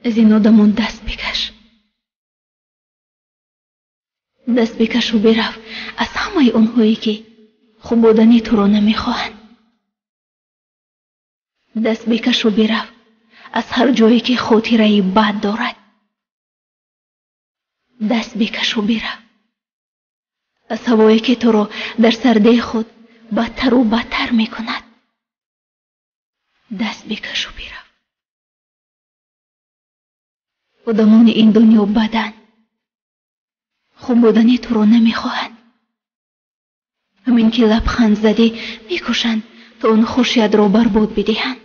Аз ин одамон даст бикаш. Даст бикашу бирав аз ҳамаи онҳое, ки хуб будани туро намехоҳанд. Даст бикашу бирав аз ҳар ҷое, ки хотираи бад дорад. Даст бикашу бирав аз ҳавое, ки туро дар сардии худ бадтару бадтар мекунад. Даст бикашу бирав. Одамони ин дунё баданд, хуб будани туро намехоҳанд. Ҳамин ки лабханд задӣ, мекӯшанд, то он хушиятро барбод бидиҳанд.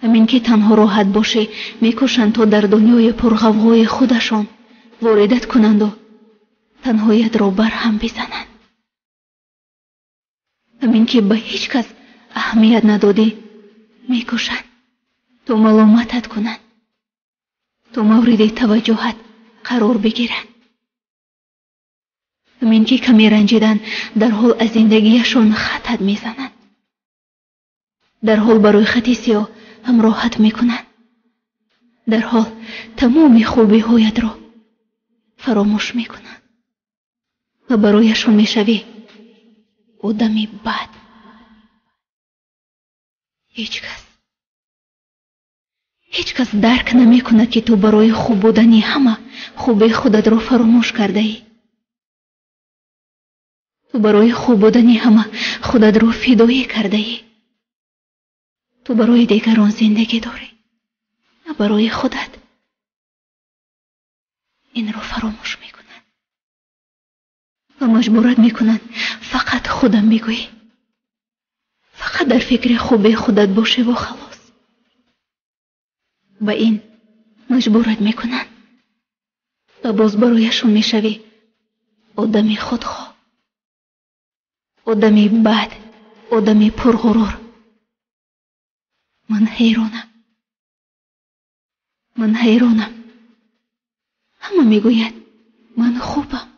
Ҳамин ки танҳо роҳат бошӣ, мекӯшанд, то дар дунёи пурғавғои худашон воридат кунанду танҳоятро барҳам бизананд. Ҳамин ки ба ҳеҷ кас аҳамият надодӣ, мекӯшанд, то маломатат кунанд, то мавриди таваҷҷӯҳат қарор бигиранд. Ҳамин ки каме ранҷиданд, дарҳол аз зиндагиашон хатат мезананд, дарҳол барои хати сиёҳ ҳамроҳат мекунанд, дарҳол тамоми хубиҳоятро фаромӯш мекунанд ва барояшон мешавӣ одами бад. Ҳеҷ кас, ҳеҷ кас дарк намекунад, ки ту барои хуб будани ҳама хубии худатро фаромӯш кардаӣ. Ту барои хуб будани ҳама худатро фидоӣ кардаӣ. Ту барои дигарон зиндагӣ дорӣ, на барои худат. Инро фаромӯш мекунанд ва маҷбурат мекунанд фақат худам бигӯӣ, фақат дар фикри хубии худат бошеву халос. Ба ин маҷбурат мекунанд ва боз барояшон мешавӣ одами худхоҳ, одами бад, одами пурғурур. Ман ҳайронам, ман ҳайронам. Ҳама мегӯяд, ман хубам.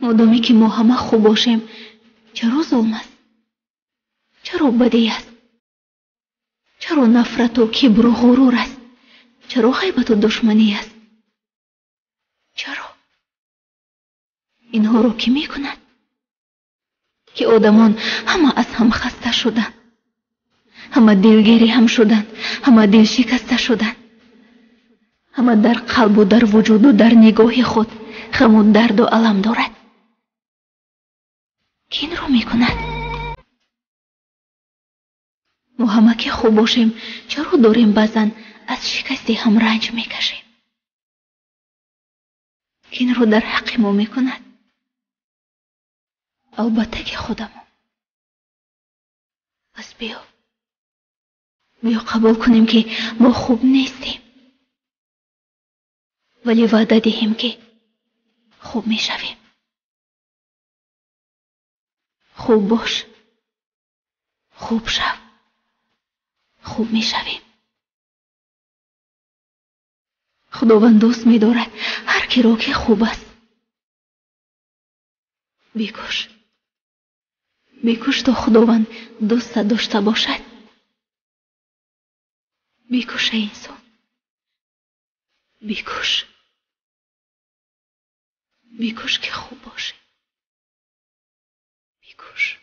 Модоме ки мо ҳама хуб бошем, чаро зулм аст? Чаро бадӣ аст? Чаро нафрату кибру ғурур аст? Чаро ғайбату душманӣ аст? Чаро инҳоро кӣ мекунад, ки одамон ҳама аз ҳам хаста шуданд, ҳама дилгири ҳам шуданд, ҳама дилшикаста шуданд, ҳама дар қалбу дар вуҷуду дар нигоҳи худ ғаму дарду алам дорад? Кӣ инро мекунад? Мо ҳама ки хуб бошем, чаро дорем баъзан аз шикасти ҳам ранҷ мекашем? Кӣ инро дар ҳаққи мо мекунад? Албатта ки худамон. Пас биё, биё қабул кунем, ки мо хуб нестем, вале ваъда диҳем, ки хуб мешавем. Хуб бош, хуб шав, хуб мешавем. Худованд дӯст медорад ҳар киро, ки хуб аст. Бикӯш, бикӯш, то Худованд дӯстат дошта бошад. Бикӯш, эй инсон, бикӯш, бикӯш, ки хуб бошӣ, бикӯш.